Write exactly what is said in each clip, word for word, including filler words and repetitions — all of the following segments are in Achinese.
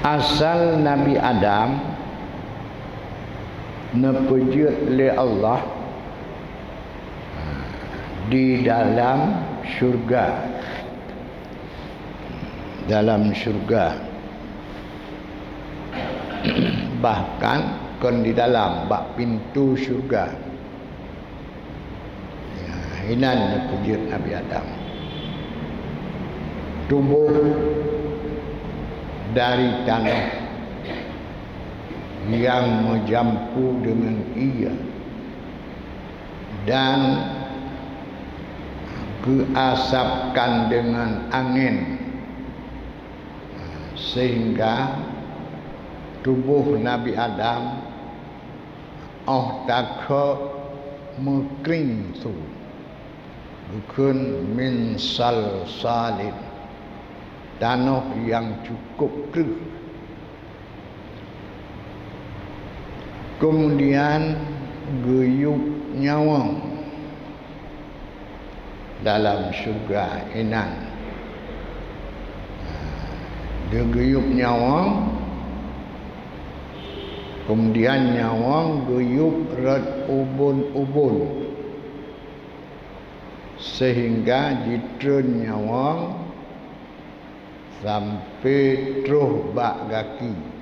Asal Nabi Adam neupeujeuet lé Allah di dalam syurga. Dalam syurga. Bahkan kon di dalam, bak pintu syurga. Ya, inan neupeujeuet Nabi Adam. Tuboh dari tanoh nyang meujampu deungon ie dan geuasapkan deungon angén, sehingga tuboh Nabi Adam óh takheuk meukrieng su, geukheun min salsalin, tanoh nyang cukôp kreueh. Keumudian geuyueb nyawöng dalam syeuruga inan. Lheueh geuyueb nyawöng, keumudian nyawöng geuyueb rot ubon-ubon, seuhingga jitreun nyawöng sampoe troh bak gaki.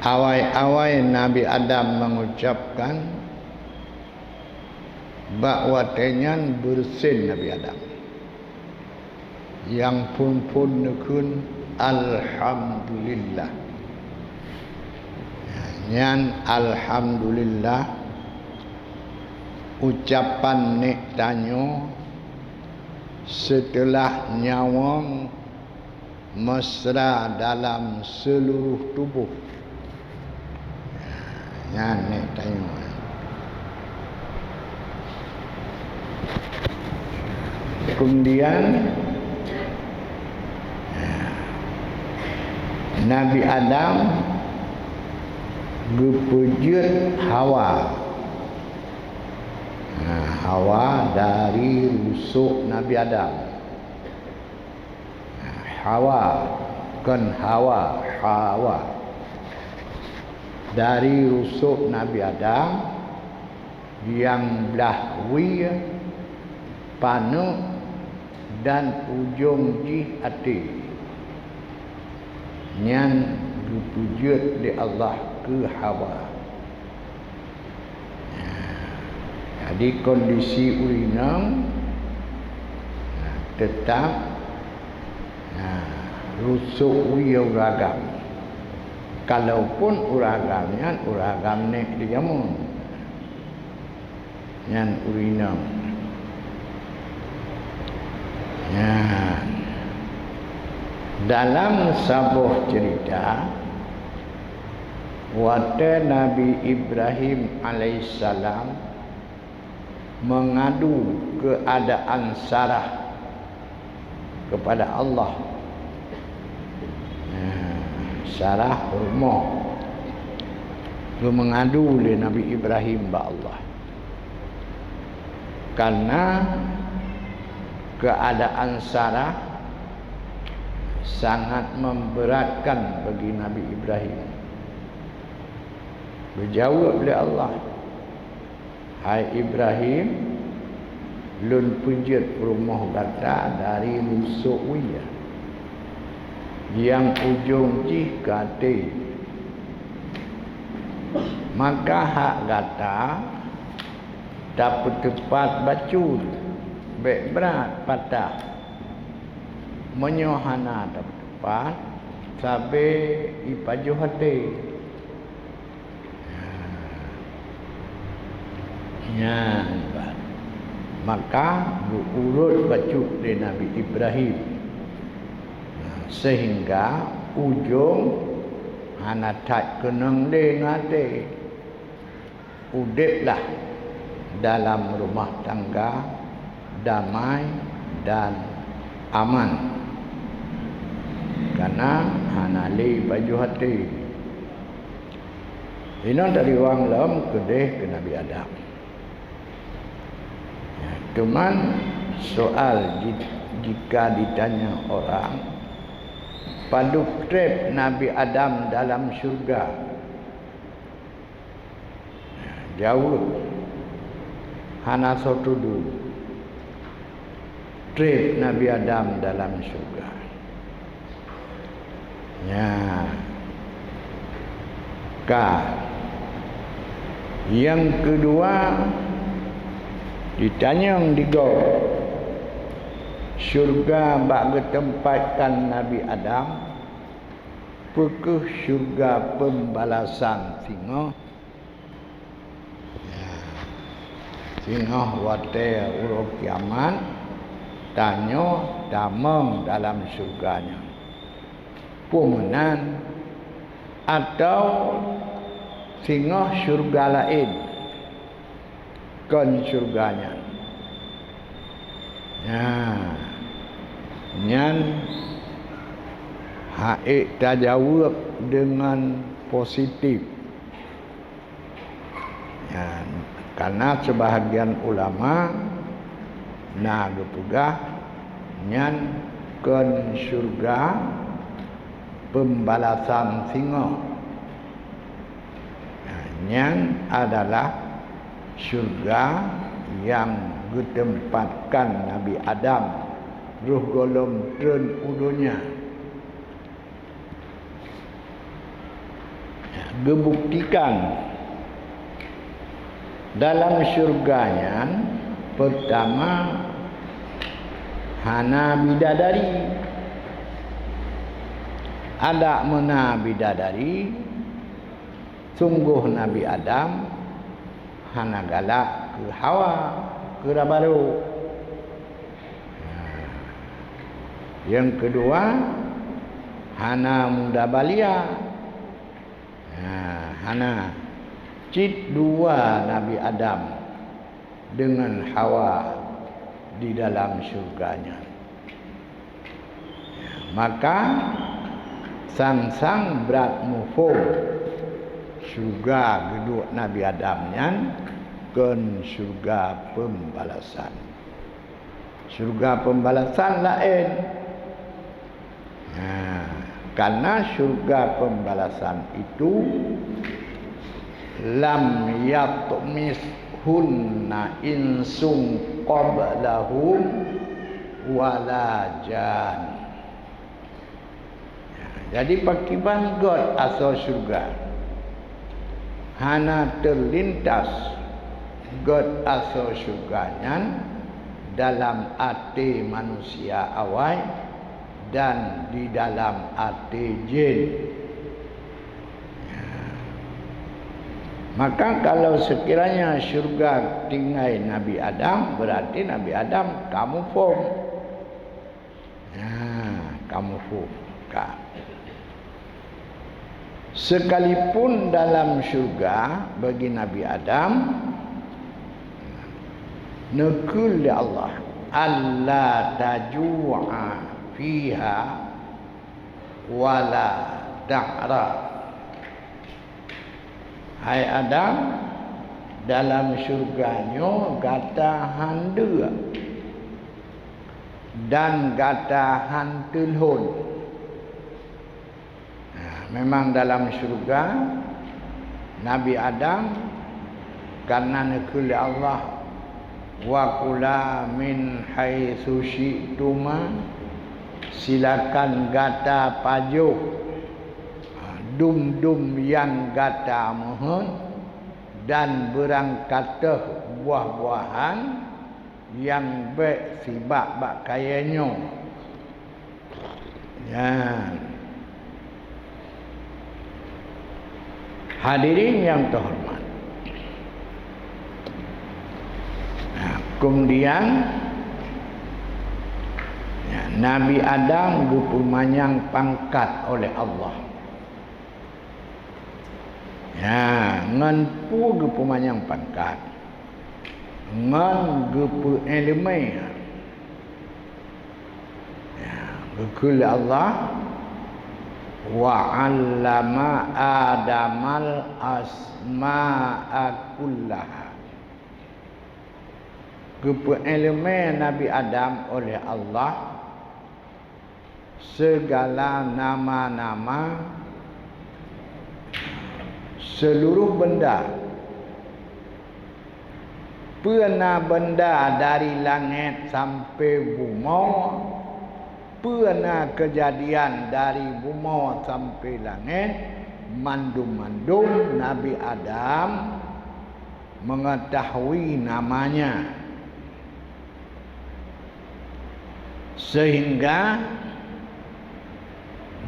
Awai-awai Nabi Adam mengucapkan, bak watée nyan beureusen Nabi Adam. Nyang phon-phon neukheun, "Alhamdulillah." Nyan alhamdulillah ucapan nek tanyoe seuteulah nyawöng mesra dalam seuluruh tuboh. Nyan nek tanyoe. Keumudian, Nabi Adam geupeujeuet Hawa. Hawa dari rusok Nabi Adam. Hawa, kon Hawa, Hawa. Dari rusok Nabi Adam nyang blah wie, paneuk, dan ujong jih até. Nyan geupeujeuet lé Allah keu Hawa. Jadi, kondisi ureueng inong, nah, teutap, nah, rusok wie ureueng agam. Kalaupun ureueng agam nyan ureueng agam nek di jameun. Nyan ureueng inong. Nyan. Dalam saboh ceurita, watée Nabi Ibrahim alaihissalam mengadu keadaan Sarah kepada Allah. Nah, Sarah rumoh. Geumeungadu lé Nabi Ibrahim bak Allah. Karena keadaan Sarah sangat memberatkan bagi Nabi Ibrahim. Geujaweueb lé Allah, "Hai Ibrahim, Lôn peujeuet peurumoh gata dari rusok wie nyang ujong jih ka até. Maka hak gata tapeuteupat bacut, bék brat patah. Meunyoe hana tapeuteupat, sabe ipajoh até." Nyan ban. Maka geuurot bacut lé Nabi Ibrahim, sehingga ujong hana that keunong lé ngon até. Udeblah dalam rumah tangga damai dan aman, kana hana lé pajoh até. Inong tariwang lom keudeh keu Nabi Adam. Teuma soal jih, Jika ditanya orang, "Padub treb Nabi Adam dalam syurga?" Jaweueb, "Hana soe tudu treb Nabi Adam dalam syurga." Nyan ka. Nyang keudua, jitanyong di gob, syurga bak geuteumpat kan Nabi Adam, peu kheueh syurga peumbalasan singoh? Singoh watée uroe kiamat, tanyoe tamong dalam syurga nyan. Peue meunan, atawa singoh syurga laén kon syurga nyan? Nah, nyan ha'ék tajaweueb deungon positif. Nyan, karena sebahagian ulama na geupeugah nyan kon syurga peumbalasan singoh. Nyan adalah syurga nyang geuteumpat kan Nabi Adam roh gohlom treun u donya. Geubuktikan dalam syurga nyan, peurtama, hana bidadari. Adak meuna bidadari, sunggoh Nabi Adam hana galak keu Hawa, keu rabaru. Nyang keudua, hana muda balia. Nah, hana. Cit dua Nabi Adam deungon Hawa di dalam syurga nyan. Maka, sang-sang brat muphom syurga geuduek Nabi Adam nyan kon syurga peumbalasan. Syurga peumbalasan laén. Nah, karena syurga peumbalasan itu lam yatmishunna insun qablahum wala jan. Jadi, pakriban göt asoe syurga? Hana teulintas göt asoe syurga nyan dalam até manusia awai dan di dalam até jén. Maka, kalau sekiranya syurga tinggai Nabi Adam, berarti Nabi Adam ka muphom. Nah, ka muphom ka. Sekalipun dalam syurga bagi Nabi Adam, neukheun lé Allah, "Alla taju'a fiha wa la ta'ra." Hai Adam, dalam syurga nyoe gata han deuk dan gata han teulhon. Nah, memang dalam syurga, Nabi Adam, karena neukheun lé Allah, "Wa kula min haitsu syi'tuma," silakan gata pajoh dum-dum nyang gata meuhon, dan beurangkat teuh buah-buahan nyang bék sibak bak kayée nyoe. Nyan. Hadirin yang terhormat. Nah, kemudian, ya, Nabi Adam geupeumanyang pangkat oleh Allah. Ya, ngon peue geupeumanyang pangkat? Ngon geupeu iéleumé. Ya, geukheun lé Allah, "Wa 'allama Adamal asma'a kullaha." Geupeuiéleumé Nabi Adam oleh Allah sigala nama-nama, seuluruh beunda. Peue na beunda dari langét sampoe bumoe, peue na keujadian dari bumoe sampoe langét, mandum-mandum Nabi Adam meungeutahui namanya. Seuhingga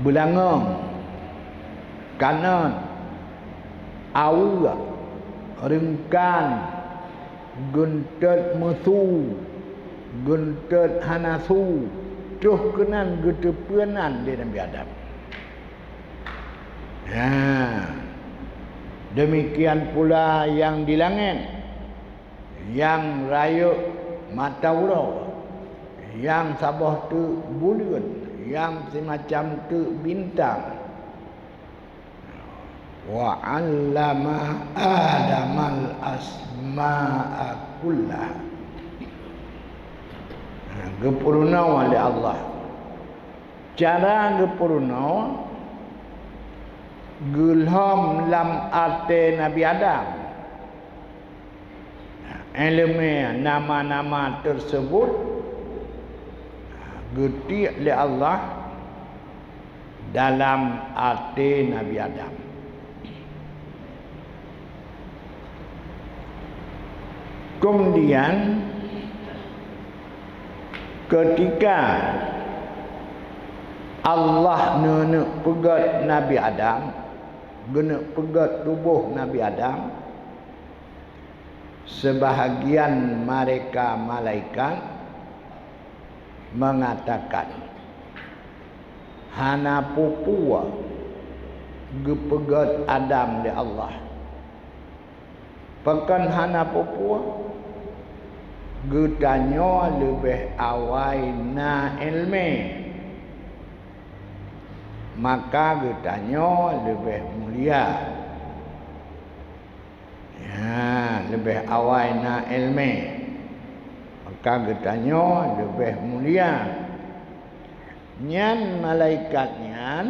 beulangöng, kanöt, aweuek, reungkan, geunteut meusu, geunteut hana su, troh keunan geuteupeue nan lé Nabi Adam. Nah, demikian pula nyang di langét, nyang rayeuk mata uroe, nyang saboh teuk buleuen, nyang simacam teuk bintang. Wa 'allama Adamal asma'a kullaha. Nah, geupeurunoe lé Allah. Cara geupeurunoe, geulhom lam até Nabi Adam iéleumé nama-nama teuseubut, geutiek lé Allah dalam até Nabi Adam. Keumudian, keutika Allah neuneuk peugét Nabi Adam, geuneuk peugét tuboh Nabi Adam, seubahagian mareka malaikat meungatakan, hana peue-peue geupeugét Adam lé Allah. Pakon hana peue-peue? Geutanyoe leubeh awai na iéleumé, maka geutanyoe leubeh mulia. Ya, leubeh awai na iéleumé, maka geutanyoe leubeh mulia. Nyan malaikat nyan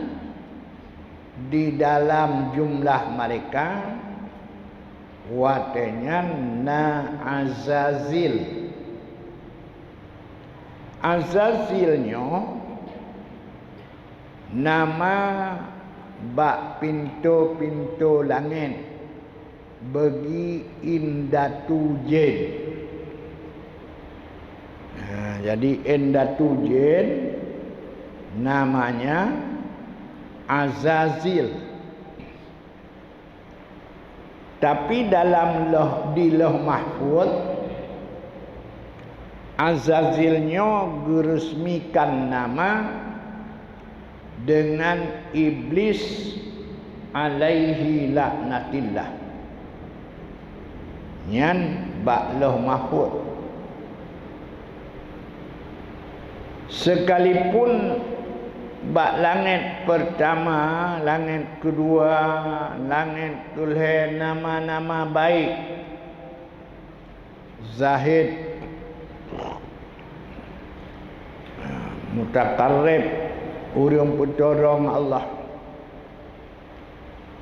di dalam jumlah malaikat, watée nyan na Azazil. Azazil nyoe nama bak pintoe-pintoe langét bagi indatu jén. Nah, jadi indatu jén namanya Azazil. Tapi dalam loh, di Lauh Mahfuz, Azazil nyoe geureusmikan nama deungon Iblis alaihi laknatillah. Nyan bak Lauh Mahfuz. Seukalipun bak langét peurtama, langét keudua, langét keulhée nama-nama baik, zahid, mutaqarrib, ureuëng peutulông Allah,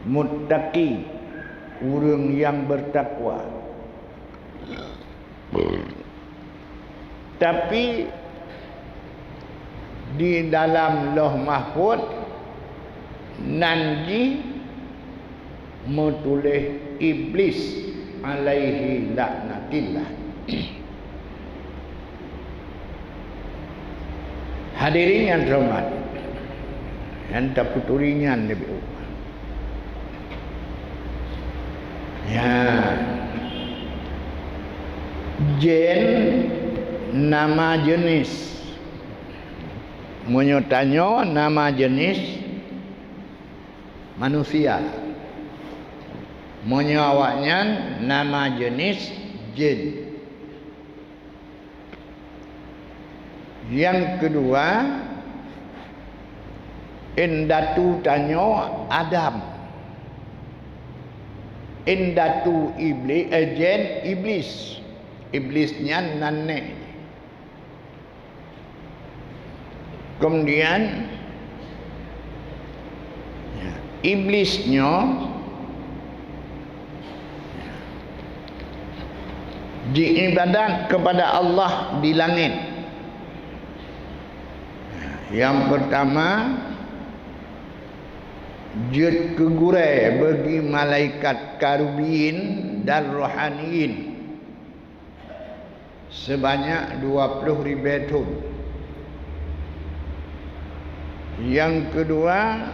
muttaqi, ureuëng nyang beutakwa. Tapi di dalam Lauh Mahfuz nan jih meutuléh Iblis alaihi laknatillah. Hadirin nyang teuhoreumat, nyang tapeuturi nyan leubeh. Ya. Jén nama jeunèh. Meunyoe tanyoe nama jeunèh manusia. Meunyoe awaknyan nama jeunèh jén. Nyang keudua, indatu tanyoe Adam. Indatu Ibli-, eh, jén Iblis. Iblis nyan nan nèk. Kemudian, Iblis nyoe jiibadat kepada Allah di langét. Nyang peurtama, jeuet keu gurèe bagi malaikat karubiyin dan rohaniyin seubanyak dua ploh ribèe thon. Nyang keudua,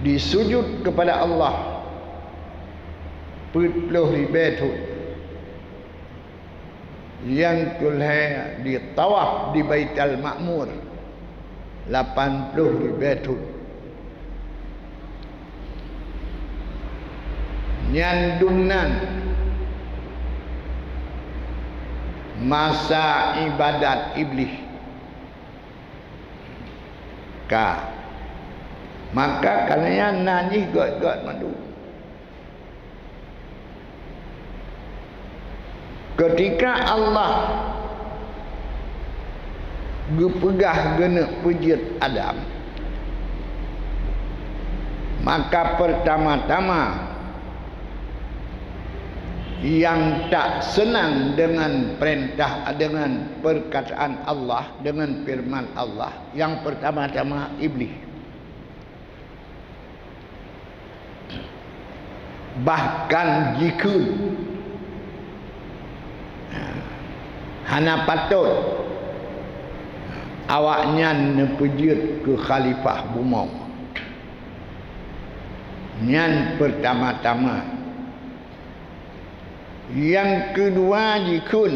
disujut kepada Allah peuet ploh ribèe thon. Nyang keulhèe, ditawaf di Baitul Ma'mur lapan ploh ribèe thon. Nyan dum nan masa ibadat Iblis. Ka. Maka keuneuk nyan na jih göt-göt mandum. Keutika Allah geupeugah geuneuk peujeuet Adam, maka peurtama-tama nyang tak seunang deungon peurintah, deungon peurkataan Allah, deungon feureuman Allah, nyang peurtama-tama Iblih. Bahkan jikheun hana patot awaknyan neupeujeuet keu khalifah bumoe. Nyan peurtama-tama. Nyang keudua jikheun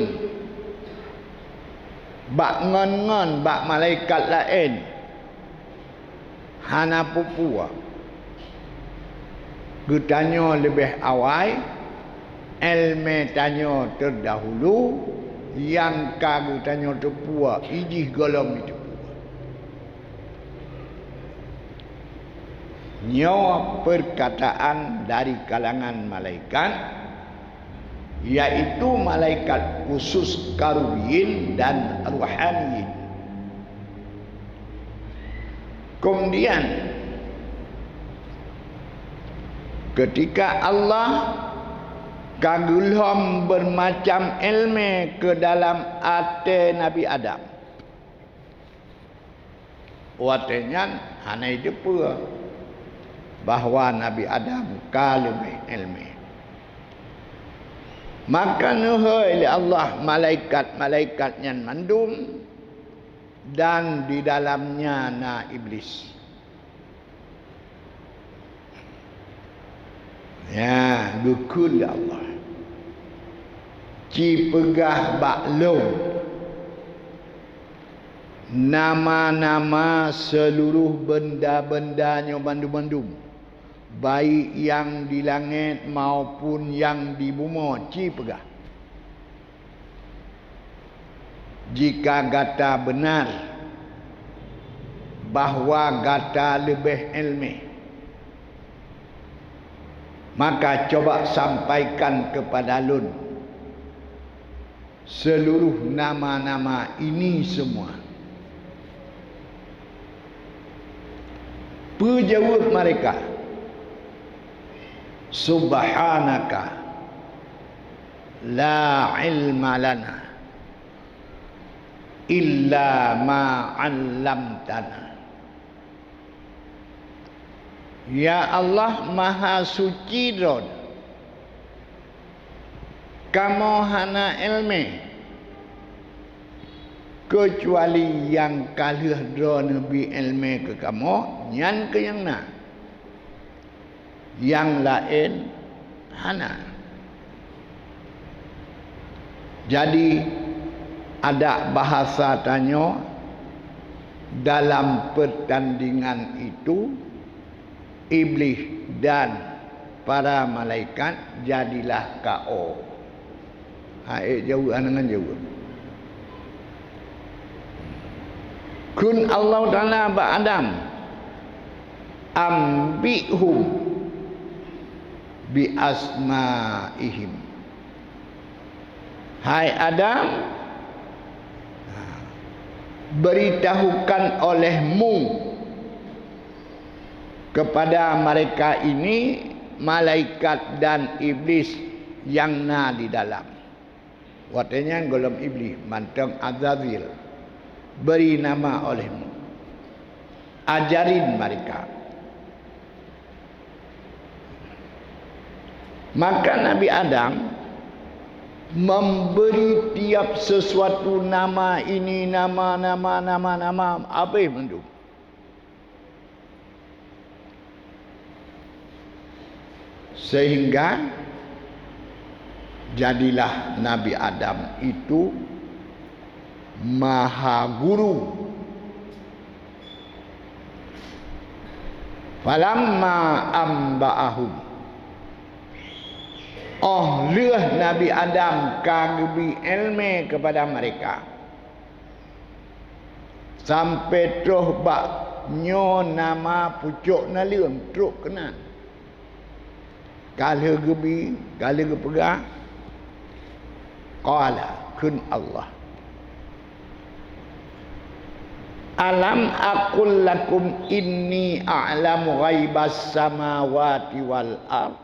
bak ngon-ngon bak malaikat laén hana peue-peue. Geutanyoe leubeh awai, èleumèe tanyoe teurdahulu, nyang ka geutanyoe teupeue, ijih gohlom jiteupeue. Nyoe peurkataan dari kalangan malaikat, yaitu malaikat khusus karubiyin dan rohaniyin. Keumudian, keutika Allah ka geulhom beumacam èleumèe keu dalam até Nabi Adam, watèe nyan hana jiteupeue bahwa Nabi Adam ka leubeh èleumèe. Maka neuhôi lé Allah malaikat-malaikat nyan mandum, dan di dalamnya na Iblih. Ya, geukheun lé Allah, "Ci peugah bak Lôn nama-nama seuluruh beunda-beunda nyoe bandum-bandum, baik nyang di langét maupun nyang di bumoe, ci peugah." Jika gata beunar bahwa gata leubeh èleumèe, maka coba sampaikan keupada Lôn seuluruh nama-nama ini seumua. Peue jaweueb mereka? "Subhanaka la ilma lana illa ma 'allamtana." Ya Allah, maha suci Droeneuh, kamoe hana èleumèe keucuali nyang ka lheueh Droeneuh bri èleumèe keu kamoe, nyan keuh nyang na. Nyang laén hana. Jadi, adak bahasa tanyoe, dalam peurtandingan itu, Iblih dan para malaikat jadilah K O. Hai jaweueb, hana ngon jaweueb. Kheun Allah Taala bak Adam, "Anbi'hum bi asma'ihim." "Hai Adam, beritahukan olehmu kepada mereka ini malaikat dan iblis yang na di dalam." Watée nyan gohlom iblis mantong Azazil, "Beri nama olehmu. Ajarin mereka." Maka Nabi Adam memberi tiap sesuatu nama, ini nama, nama, nama, nama, habéh mandum. Sehingga jadilah Nabi Adam itu maha guru. "Falamma amba'ahum," óh lheueh Nabi Adam ka geubri iéleumé keupada mereka, sampoe troh bak nyoe nama pucok naleueng trok keunan. Ka lheueh geubri, ka lheueh geupeugah, qala, kheun Allah, "Alam aqul lakum inni a'lamu ghaibas samawati wal ard,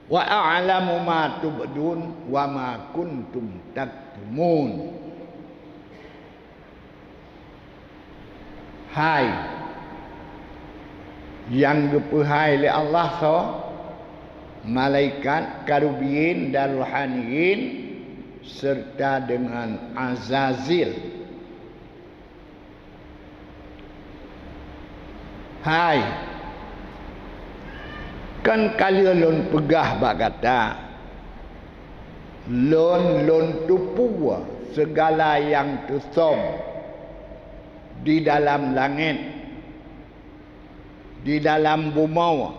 wa a'lamu ma tubdun wa ma kuntum taktumun." Hai, nyang geupeuhai lé Allah soe? Malaikat, karubiyin dan rohaniyin, serta dengan Azazil. Hai, kon ka lheueh lôn peugah bak gata, lôn, lôn teupeue sigala nyang teusom di dalam langét, di dalam bumoe,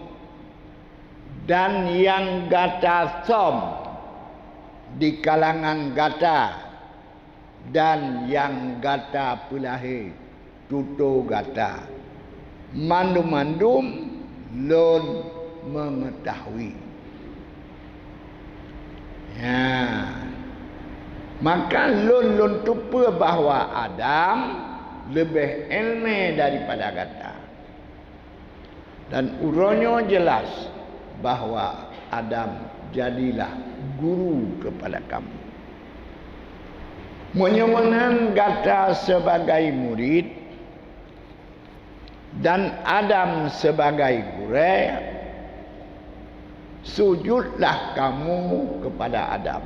dan nyang gata som di kalangan gata, dan nyang gata peulahé tutoe gata, mandum-mandum lôn meungeutahui. Ya, maka lôn, lôn teupeue bahwa Adam leubeh iéleumé daripada gata. Dan uroe nyoe jeulaih bahwa Adam jadilah guru keupada kamoe. Meunyoe meunan gata sibagai murit dan Adam sibagai gurée, sujutlah kamoe keupada Adam.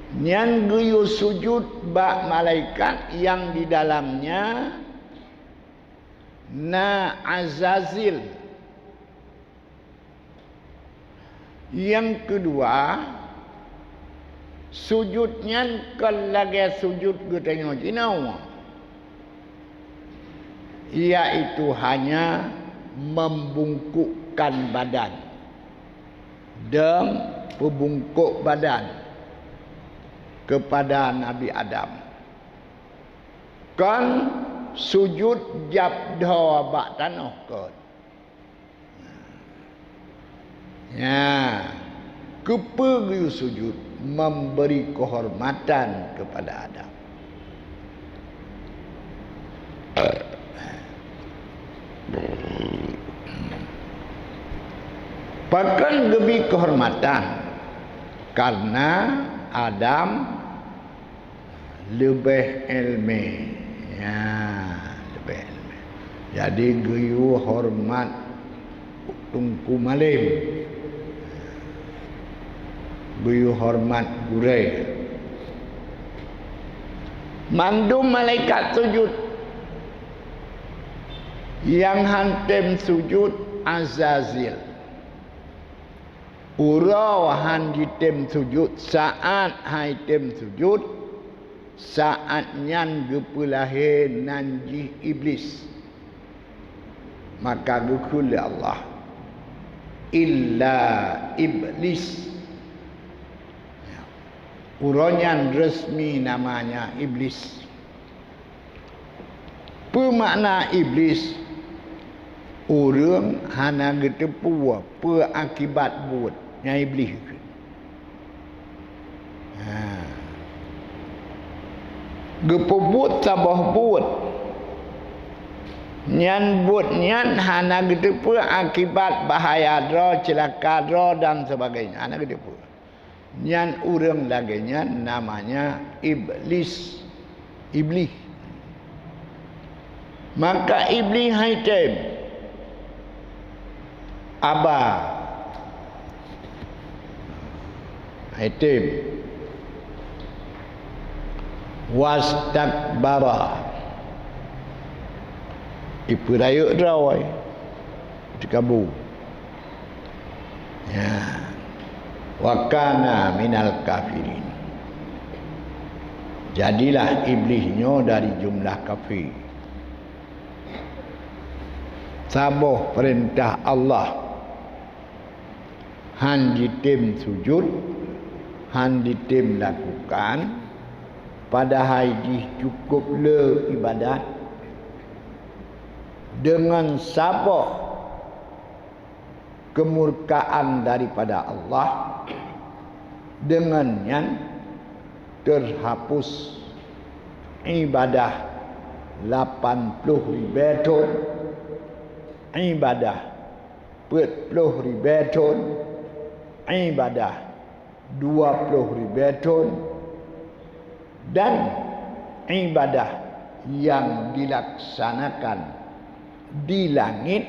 Nyan geuyue sujut bak malaikat nyang di dalamnya na Azazil. Nyang keudua, sujut nyan kon lagée sujut geutanyoe jinoe, yaitu hanya membungkukkan badan, dong peubungkôk badan keupada Nabi Adam. Kon sujut jab dhoe bak tanoh kon. Nya, keupeue geuyue sujut? Memberi keuhormatan keupada Adam. Pakon geubri keuhormatan? Karena Adam leubeh iéleumé. Ya, leubeh iéleumé. Jadi geuyue horeumat teungku malém. Geuyue horeumat gurée. Mandum malaikat sujut. Nyang han tem sujut Azazil. Uroe han jitem sujut, saát han jitem sujut, saát nyan geupeulahé nan jih Iblis. Maka geukheun lé Allah, "Illa Iblis." Uroe nyan resmi namanya Iblis. Peue makna Iblis? Ureuëng hana geuteupeue peue akibat buet. Nyan Iblih. Ha. Geupeubuet saboh buet. Nyan buet nyan hana geuteupeue akibat bahaya droe, ceulaka droe dan sebagainya. Hana geuteupeue. Nyan ureuëng lagée nyan namanya Iblis. Iblih. Maka Iblih hai tem. Aba. Hai tem. Wastakbara. Ipeurayeuk droe. Teukabu. Ya. Wa kana minal kafirin. Jadilah Iblih nyoe dari jumlah kafir. Saboh peurintah Allah han jitem sujut, han jitem lakukan, padahai jih cukup le ibadat, deungon saboh keumurkaan daripada Allah, deungon nyan teuhapus ibadah lapan ploh ribée thon, ibadah peuet ploh ribée thon, ibadah dua ploh ribée thon, dan ibadah nyang dilaksanakan di langét,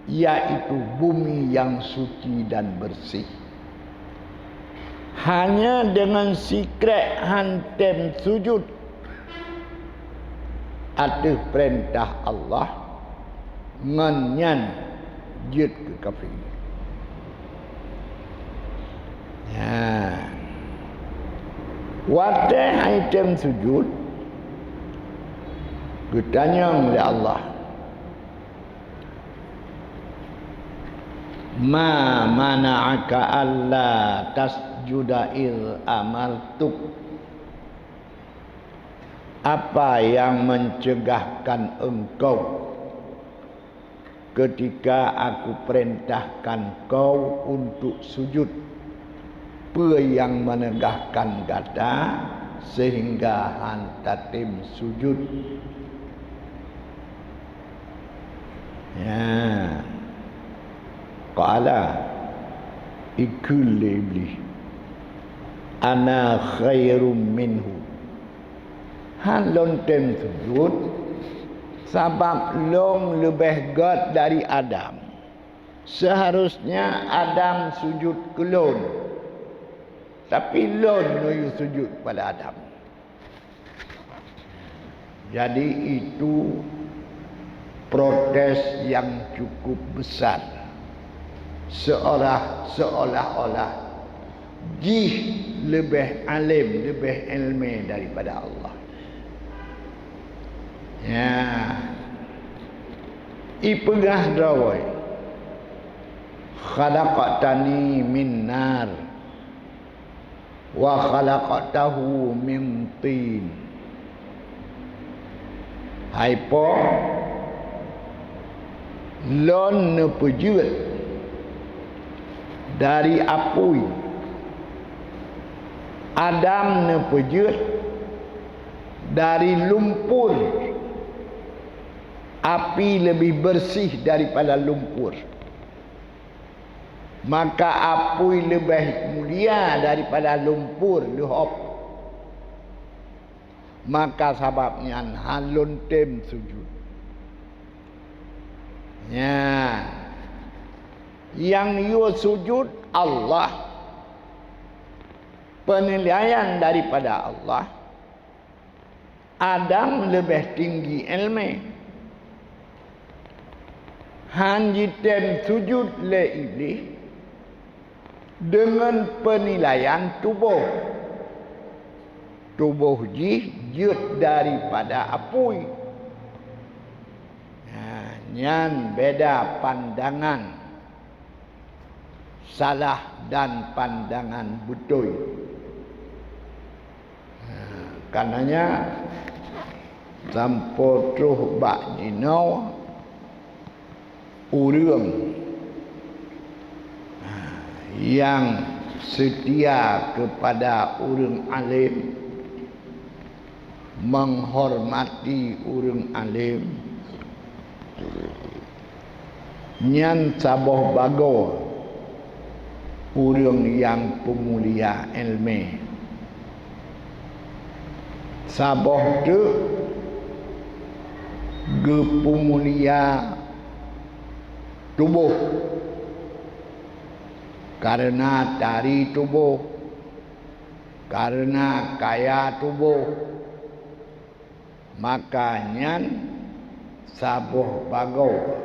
yaitu bumi nyang suci dan beureuséh. Hanya deungon sikrek han tem sujut ateueh peurintah Allah, ngon nyan jeuet keu kafé. Nyan. Watée han jitem sujut, geutanyong lé Allah, "Ma mana'aka alla tasjuda idz amartuk?" Apa nyang meuncegahkan engkau ketika Aku peurintahkan kau untuk sujud? Peue nyang meunegahkan gata seuhingga han tatem sujud? Ya. Qala, ikheun lé Iblih, "Ana khairum minhu." Han lôn tem sujud, sabab lôn leubeh gét dari Adam. Seuharusnya Adam sujud keu lôn, tapi lôn neuyue sujud kepada Adam. Jadi, itu protes yang cukup besar. Seolah, seolah-olah jih leubeh alem, leubeh ilmu daripada Allah. Ya. Ipeugah droe, "Khalaqtani min nar." "Wa khalaqtahu min tin." Hai Po, lôn neupeujeuet dari apui. Adam neupeujeuet dari lumpur. Api leubeh beureuséh daripada lumpur. Maka apui leubeh mulia daripada lumpur leuhop. Maka sabab nyan han lôn tem sujud. Nyan. Nyang yue sujud Allah. Peunilaian daripada Allah. Adam leubeh tinggi iéleumé. Han jitem sujud lé Iblih deungon peunilaian tuboh. Tuboh jih jeuet daripada apui. Nah, nyan beda pandangan salah dan pandangan beutôi. Karenanya, sampoe troh bak jinoe ureuëng Nyang seutia keupada ureuëng além, meunghormati ureuëng além, nyan saboh bagoe ureuëng nyang peumulia iéleumé. Saboh teuk geupeumulia tuboh, kareuna tari tuboh, kareuna kaya tuboh, maka nyan saboh bagoe,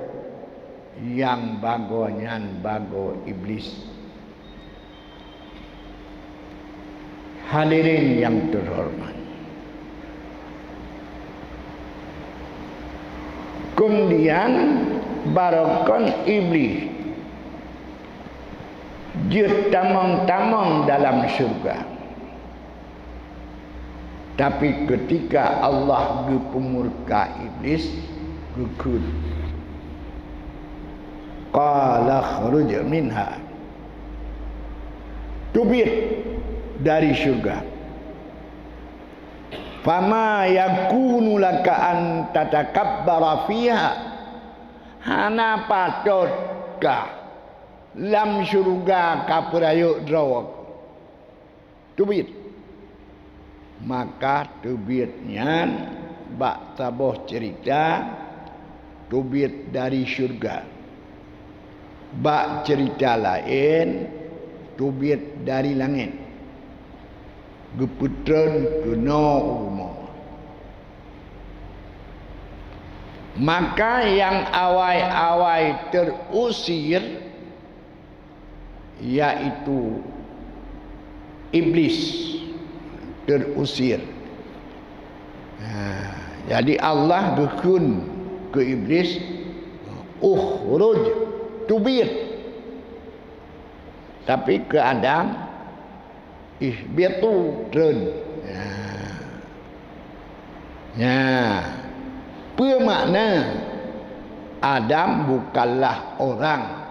nyang bagoe nyan bagoe Iblih. Hadirin nyang teuhoreumat, keumudian barokon Iblih jeuet tamong-tamong dalam syeuruga. Tapi keutika Allah geupeumurka Iblih, geukheun, "Qala khruj minha," teubiet dari syeuruga. "Fama yakunu laka an tatakabbara fiha," hana patot kah lam syeuruga ka peurayeuk droe. Teubiet. Maka teubiet nyan bak saboh ceurita teubiet dari syeuruga. Bak ceurita laén teubiet dari langét, geupeutreun keunoe u bumoe. Maka nyang awai-awai teurusie yaitu Iblih teurusie. Ha, jadi Allah geukheun keu Iblih, "Ukhruj, teubiet." Tapi keu Adam, "Ihbitu, treun." Ha. Nyan. Peue makna? Adam bukanlah orang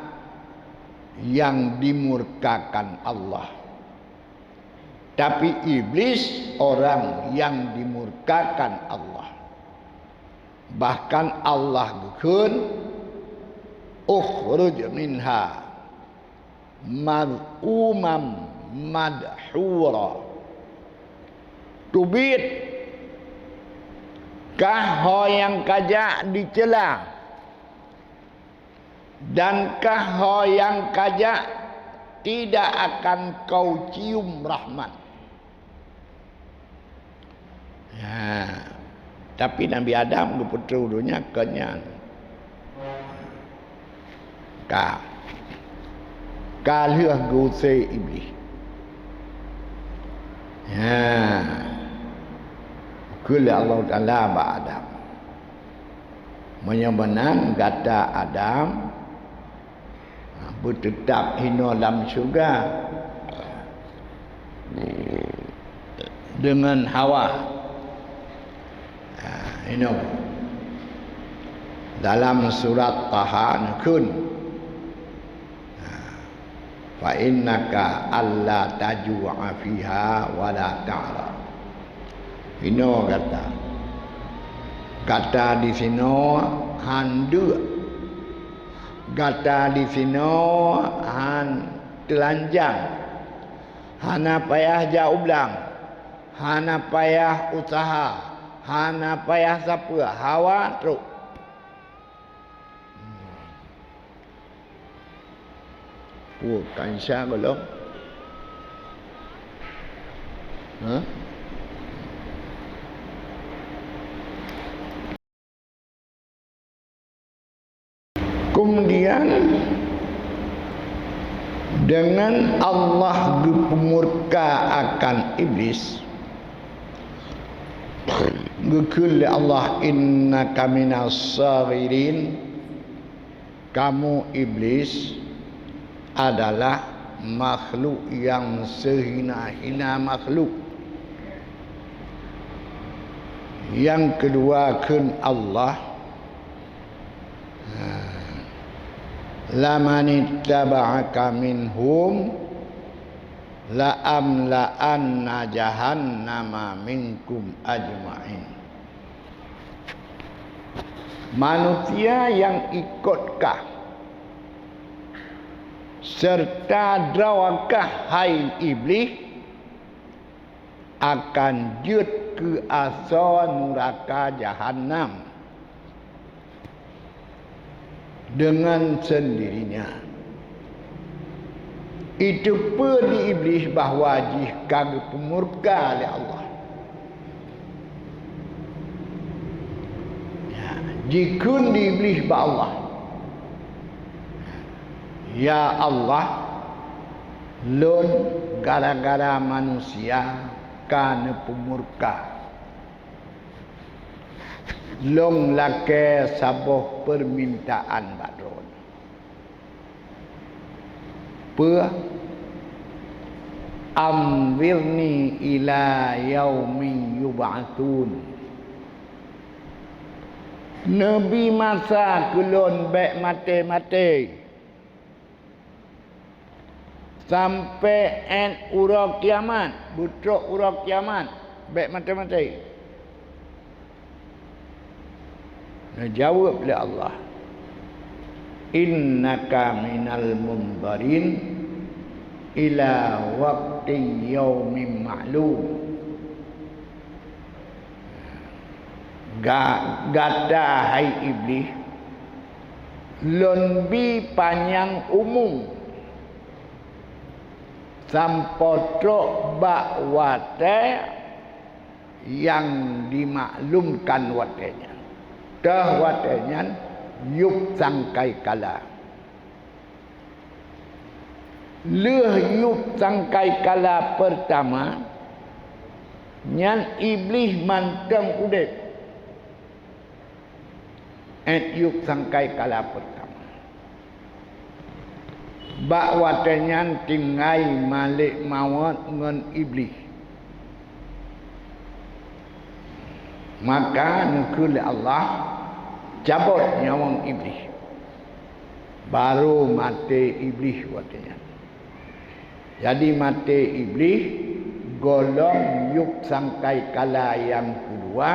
nyang dimurkakan Allah. Tapi Iblih orang nyang dimurkakan Allah. Bahkan Allah geukheun, "Ukhruj minha madh'uman madhura." Teubiet, kah ho nyang ka jak dicela. Dan kah ho nyang ka jak tidak akan kau cium rahmat. Ha, tapi Nabi Adam geupeutrok donya kon nyan. Ka. Ka lheueh geuusé Iblih. Ha. Kheun lé Allah Taala bak Adam. Meunyoe meunan gata Adam, ha, beuteutab hinoe lam syeuruga deungon Hawa. Ha, hinoe. Dalam surat Taha neukheun. Fa innaka alla taju'a fiha wa la ta'ra. Hinoe gata. Gata disinoe han deuk. Gata disinoe han teulanjang. Hana payah jak u blang. Hana payah useuha. Hana payah sapeue. Hawa trok. Peue ka Isa gohlom? Hah? Kemudian, dengan Allah geupemurka akan Iblis, geukheun lé Allah, "Innaka minas saghirin." Kamu Iblis adalah makhluk nyang seuhina-hina makhluk. Nyang keudua kheun Allah, ha, "Lamanittaba'aka minhum la'amla'anna jahannama minkum ajma'in." Manusia nyang ikot kah, serta droe kah, hai Iblih, akan jeuet keu asoe nuraka Jahannam deungon seundirinya. Iteupeue di Iblih bahwa jih ka geupeumurka lé Allah. Ya, jikheun di Iblih bak Allah, "Ya Allah, lôn gara-gara manusia ka neupeumurka. Lôn lakée saboh peumintaan bak Droeneuh." Peue? "Anzirni ila yaumi yub'atsun." Neubi masa keu lôn bék maté-maté, sampoe 'et uroe kiamat, beutrok uroe kiamat, bék maté-maté. Neujaweueb lé Allah, "Innaka minal munzarin ila waqti yaumin ma'lum." Ga-, gata, hai Iblih, lôn bi panyang umu, sampoe trok bak watée nyang dimaklumkan watée nyan. Teuh watée nyan yub sangkai kala. Lheueh yub sangkai kala peurtama nyan, Iblih mantong udeb. 'Et yub sangkai kala peurtama. Bak watée nyan tinggai malek mawöt ngon Iblih. Maka neukheun lé Allah cabot nyawöng Iblih. Barô maté Iblih watée nyan. Jadi maté Iblih gohlom yub sangkai kala nyang keudua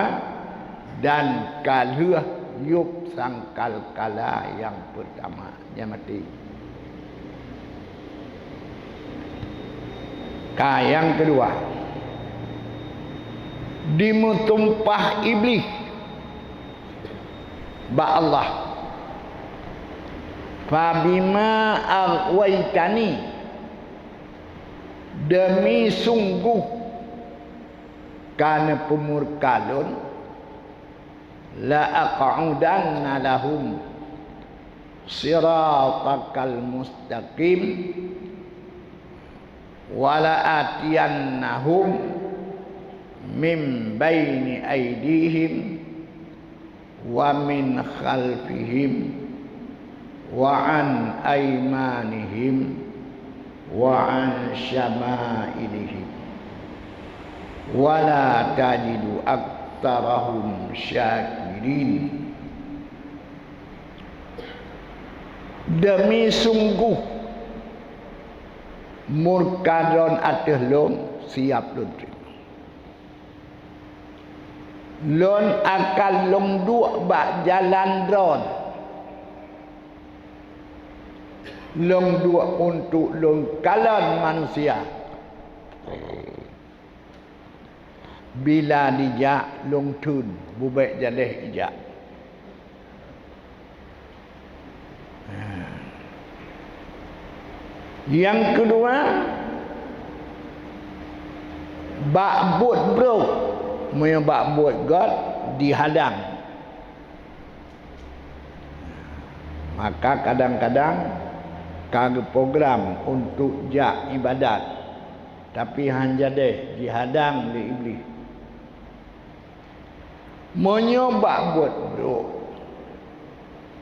dan ka lheueh yub sangkai kala nyang peurtama. Nyan maté. Ka nyang keudua, dimeusumpah Iblih bak Allah, "Fabima aghwaitani," deumi sunggoh ka neupeumurka lôn, "la aq'udanna lahum siratakal mustaqim, wa la atiyannahum min baini aidihim, wa min khalfihim, wa an aimanihim, wa an syama'ilihim, wa la tajidu aktsarahum syakirin." Deumi sunggoh murka Droen ateueh lôn siab lôn teurimong. Lôn akan lôn duek bak jalan Droen. Lôn duek untuk lôn kalon manusia. Bila dijak lôn theun, bubek jaleh ijak. Nyang keudua, bak buet brok, meunyoe bak buet gét dihadang. Maka kadang-kadang ka geuprogram untuk jak iébadat, tapi han jadeh, jihadang lé Iblih. Meunyoe bak buet brok,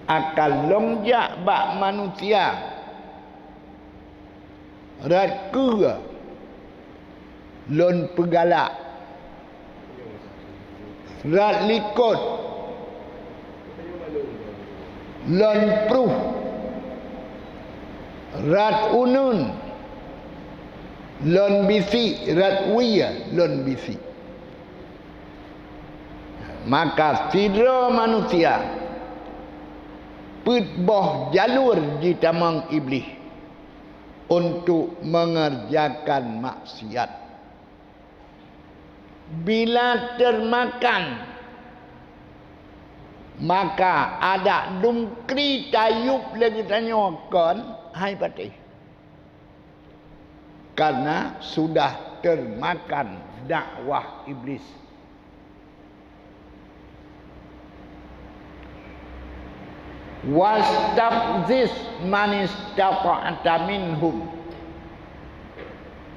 akan lôn jak bak manusia, rot keue lôn peugalak, rot likot lôn pruh, Rot uneuen lôn bisi, rot wie lôn bisi. Maka sidroe manusia peuet boh jalur jitamong Iblih untuk mengerjakan maksiat. Bila termakan, maka adak dungkri tayub lé geutanyoe kon hai patéh, karena sudah termakan dakwah Iblis. "Wastafziz man istata'ta minhum."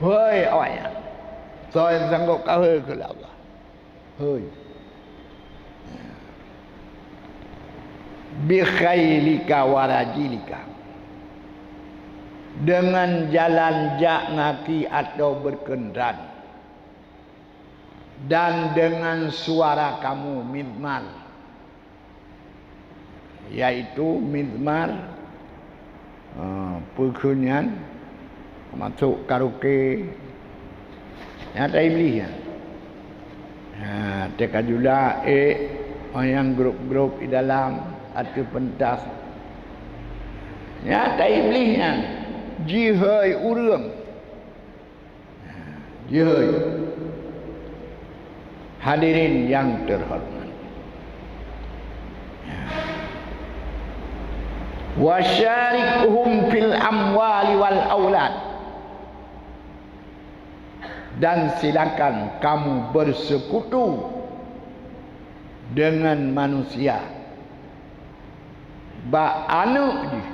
Hei awaknyan, soe nyang sanggob ka hei keu Allah. Hei. "Bi khailika wa rajilika." Dengan jalan jak ngaki atau berkendaraan. Dan dengan suara kamu mizmar, yaitu mizmar, eh, peue kheun nyan, masuk karaoke, nyang ata Iblih nyan. Ha, teuka jula, eh, nyang grup-grup di dalam, ateueh pentas. Nyang ata Iblih nyan, jihôi ureuëng. Jeuet. Hadirin yang terhormat. "Wa syarikhum fil amwali wal aulad." Dan silakan kamu bersekutu dengan manusia bak aneuëk jih,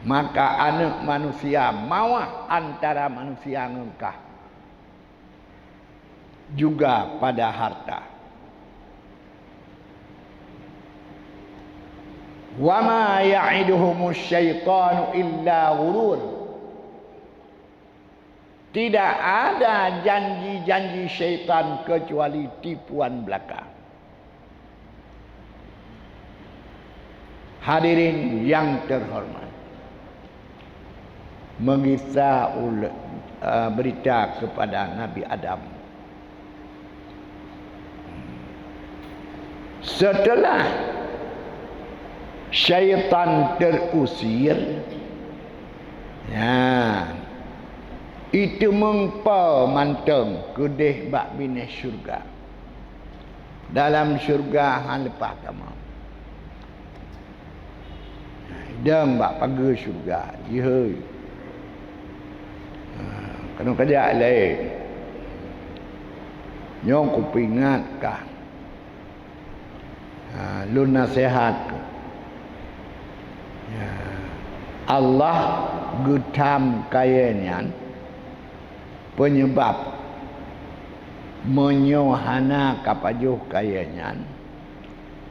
maka aneuëk manusia mawah antara manusia ngon kah, juga pada harta. "Wa ma ya'iduhumus syaitanu illa ghurur." Tidak ada janji-janji syaitan kecuali tipuan belaka. Hadirin yang terhormat, meugisa ule-, eh, berita kepada Nabi Adam. Setelah syaitan terusir, ya, itu meupo mantong keudeh bak binéh syurga. Dalam syurga hana leupah tamong. Idong bak pageue syeuruga, jihôi. Ha, keunoe kajak lé. Nyoe kupeuingat kah. Ha, lôn naseuhat. Ya. Allah geutham kayée nyan. Peunyeubab, meunyoe hana kapajoh kayée nyan,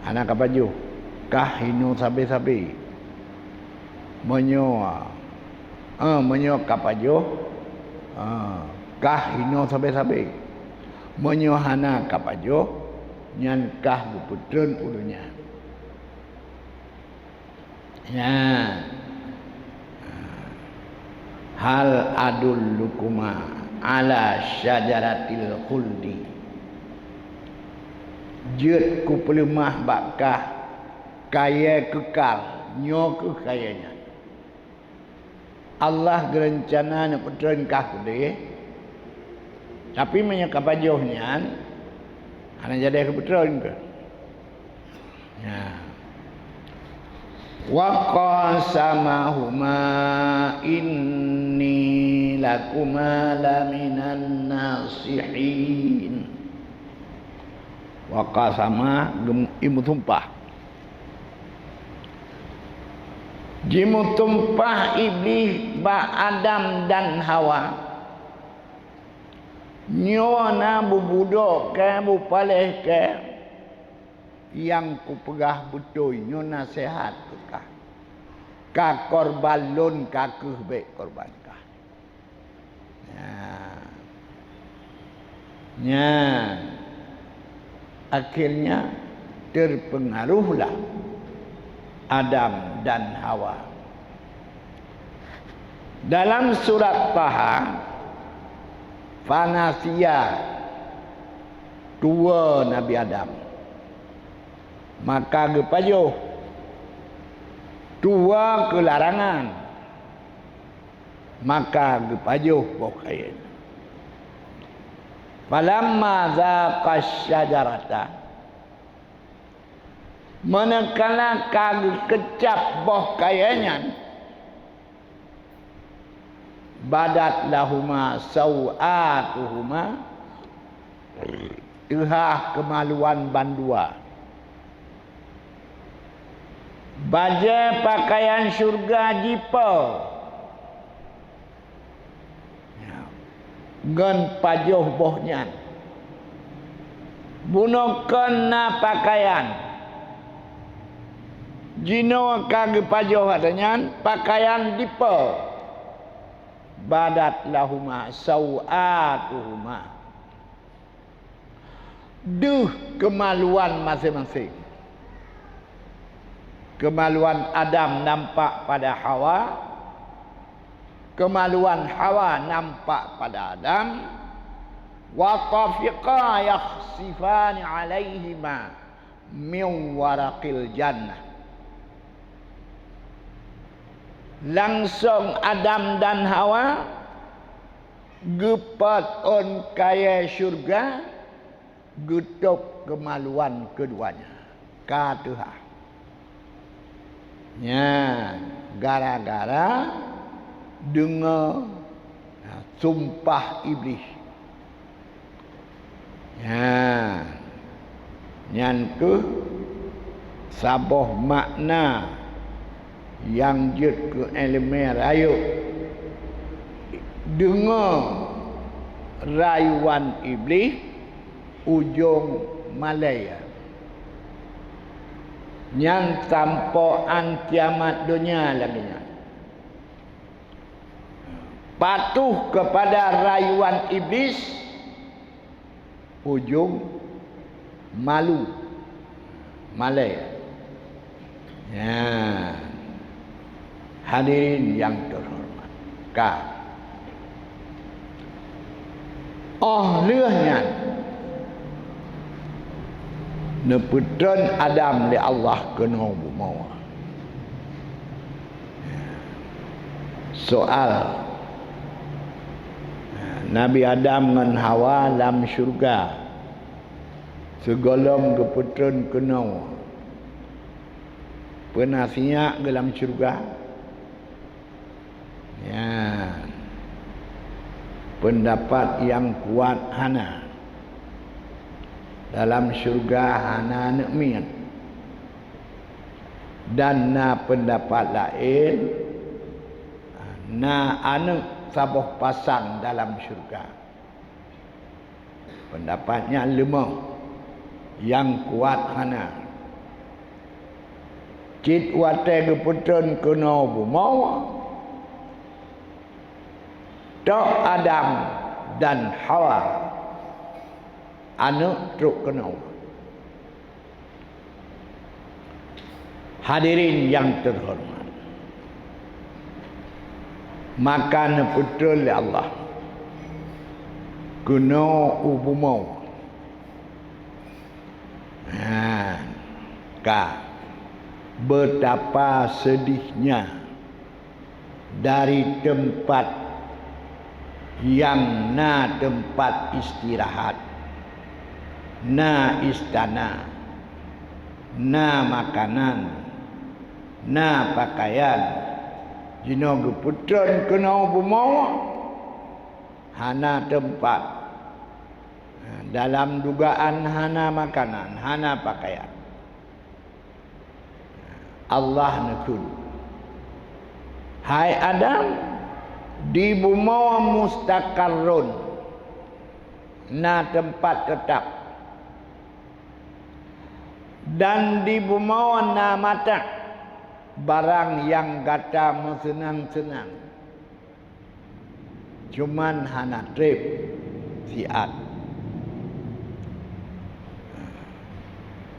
hana kapajoh, kah hinoe sabe-sabe. Meunyoe, eh, meunyoe kapajoh, eh, kah hinoe sabe-sabe. Meunyoe hana kapajoh, nyan kah geupeutreun u donya. Nyan. "Hal adullukuma ala syajaratil khuldi?" Jeuet kupeuleumah bak kah kayée keukal, nyoe kheueh kayée nyan. Allah geureuncana neupeutreun kah keudeh, tapi meunyoe kapajoh nyan, hana jadeh geupeutreun keuh. Ya. "Wa qasamahuma inni lakuma laminan nasihin." Wa qasama, gem-, imeusumpah. Jimeusumpah Iblih bak Adam dan Hawa, "Nyoe na bubudok kée, bupaleh kée, nyang kupeugah beutôi, nyoe naseuhat keu kah. Ka korban lôn, ka kheueh bék korban kah." Nyan. Nyan. Akhirnya, terpengaruhlah Adam dan Hawa. Dalam surat Taha, fanasiya, tuwoe Nabi Adam, maka geupajoh. Tuwoe keu larangan, maka geupajoh boh kayée nyan. Falamma zaqa syajarata, manakala ka geukeucab boh kayée nyan, badat lahuma sau'atuhuma, teuhah keumaluan bandua. Bajée peukayan syeuruga jipo ngon pajoh boh nyan. Bunoe kon na peukayan. Jinoe ka geupajoh ata nyan peukayan dipo. Badat lahuma sau'atuhuma. Deuh keumaluan maséng-maséng. Keumaluan Adam nampak pada Hawa, keumaluan Hawa nampak pada Adam, wa tafiqa yakhsifani 'alaihima min waraqil jannah. Langsong Adam dan Hawa geupôt ôn kayée syeuruga, geutôb keumaluan keuduanya. Ka teuhah. Nyan gara-gara deungoe sumpah Iblih. Nyan, nyan kheueh saboh makna nyang jeuet keu iéleumé rayeuk. Deungoe rayuan Iblih, ujong malée nyan sampoe 'an kiamat donya lagée nyan. Patuh keupada rayuan Iblih, ujong malu, malée. Nyan, hadirin nyang teuhoreumat, ka. Óh lheueh nyan, neupeutreun Adam lé Allah keunoe bumoe. Soal, Nabi Adam ngon Hawa lam syeuruga, sigohlom geupeutreun keunoe. Peue na sinyak geuh lam syeuruga? Nyan, peundapat nyang kuat hana. Dalam syeuruga hana aneuk miet. Dan na peundapat laén, na aneuk saboh pasang dalam syeuruga. Peundapat nyan leumoh, nyang kuat hana. Cit watée geupeutreun keunoe bumoe, tok Adam dan Hawa, aneuk trok keunoe. Hadirin nyang teuhoreumat, maka neupeutreun lé Allah keunoe u bumoe. Nah, ka, betapa sedihnya dari teumpat nyang na teumpat istirahat, na istana, na makanan, na pakaian, jinoe geupeutreun keunoe bumoe, hana teumpat. Dalam dugaan hana makanan, hana pakaian. Allah neukheun, "Hai Adam, di bumoe mustaqarrun, na teumpat teutap, dan di bumoe na mata, barang nyang gata meuseunang-seunang." Cuman hana treb siat.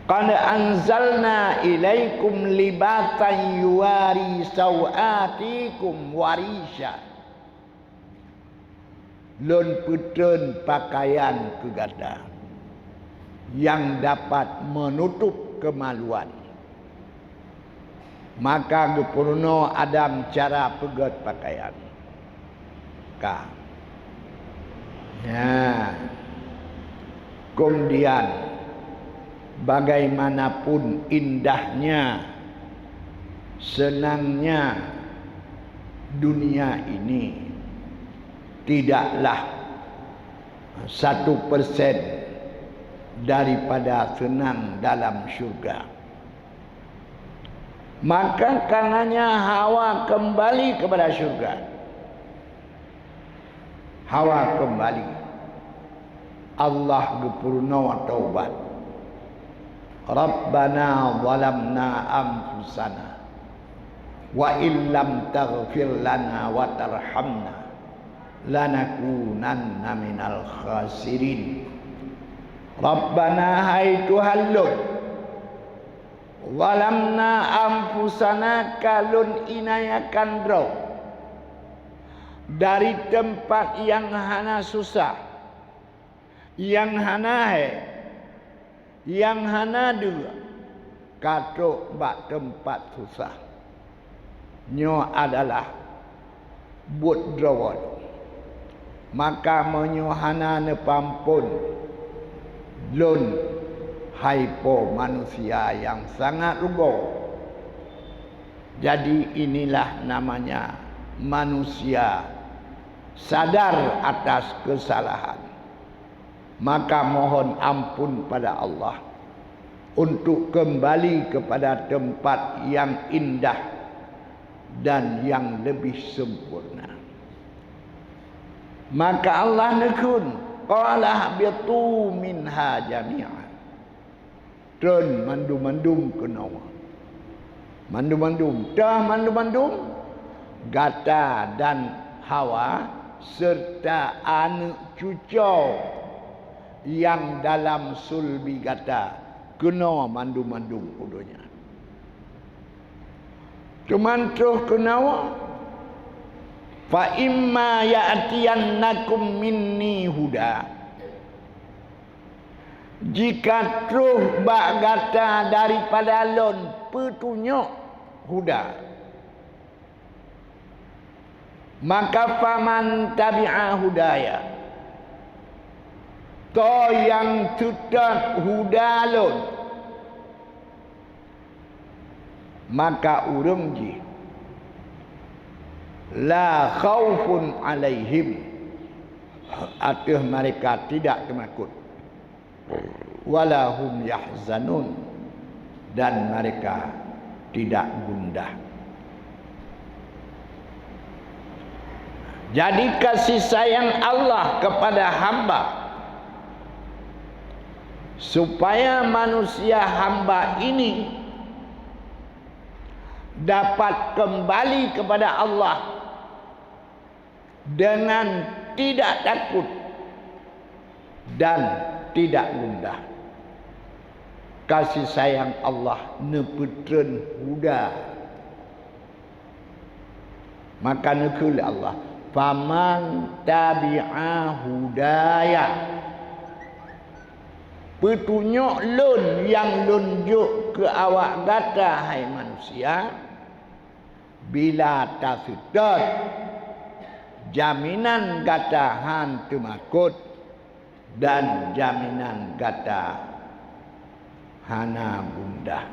"Qad anzalna ilaikum libasan yuwari sau'atikum wa risha." Lôn peutreun pakaian keu gata nyang dapat meunutup keumaluan. Maka geupeurunoe Adam cara peugét pakaian. Ka. Nah, kemudian, bagaimanapun indahnya, senangnya dunia ini, tidaklah satu persen daripada senang dalam syurga. Maka karenanya Hawa kembali kepada syurga. Hawa kembali. Allah geupeurunoe taubat. Rabbana zalamna anfusana wa illam taghfir lana wa tarhamna lanakunanna minal khasirin. Rabbana, hai Tuhan lôn, zalamna anfusana, ka lôn inayakan droe dari teumpat nyang hana susah, nyang hana hék, nyang hana deuk, ka trok bak teumpat susah. Nyoe adalah buet droe lôn. Maka meunyoe hana neupeuamphon lôn, hai Po manusia nyang sangat rugoe, jadi inilah namanya manusia sadar atas kesalahan. Maka mohon ampun pada Allah untuk kembali kepada tempat yang indah dan yang lebih sempurna. Maka Allah neukheun, "Qala ihbitu minha jami'a." Treun mandum-mandum keunoe. Mandum-mandum, teuh mandum-mandum, gata dan Hawa serta aneuk cucoe nyang dalam sulbi gata, keunoe mandum-mandum u donya. Teuma troh keunoe, "Fa imma ya'tiyannakum minni huda." Jika troh bak gata daripada lôn peutunyok, huda, maka faman tabi'a hudaya, toh nyang seutôt huda lôn, maka ureuëng jih la khaufun alaihim, ateueh mereka tidak teumakot, wala hum yahzanun, dan mereka tidak gundah. Jadi, kasih sayang Allah kepada hamba, supaya manusia hamba ini dapat kembali kepada Allah dengan tidak takut dan tidak gundah. Kasih sayang Allah neupeutreun huda. Maka neukheun lé Allah, "Faman tabi'a hudaya." Peutunyok lôn nyang lôn jok keu awak gata, hai manusia, bila taseutôt, jaminan gata hán teumakot, dan jaminan gata hana gundah.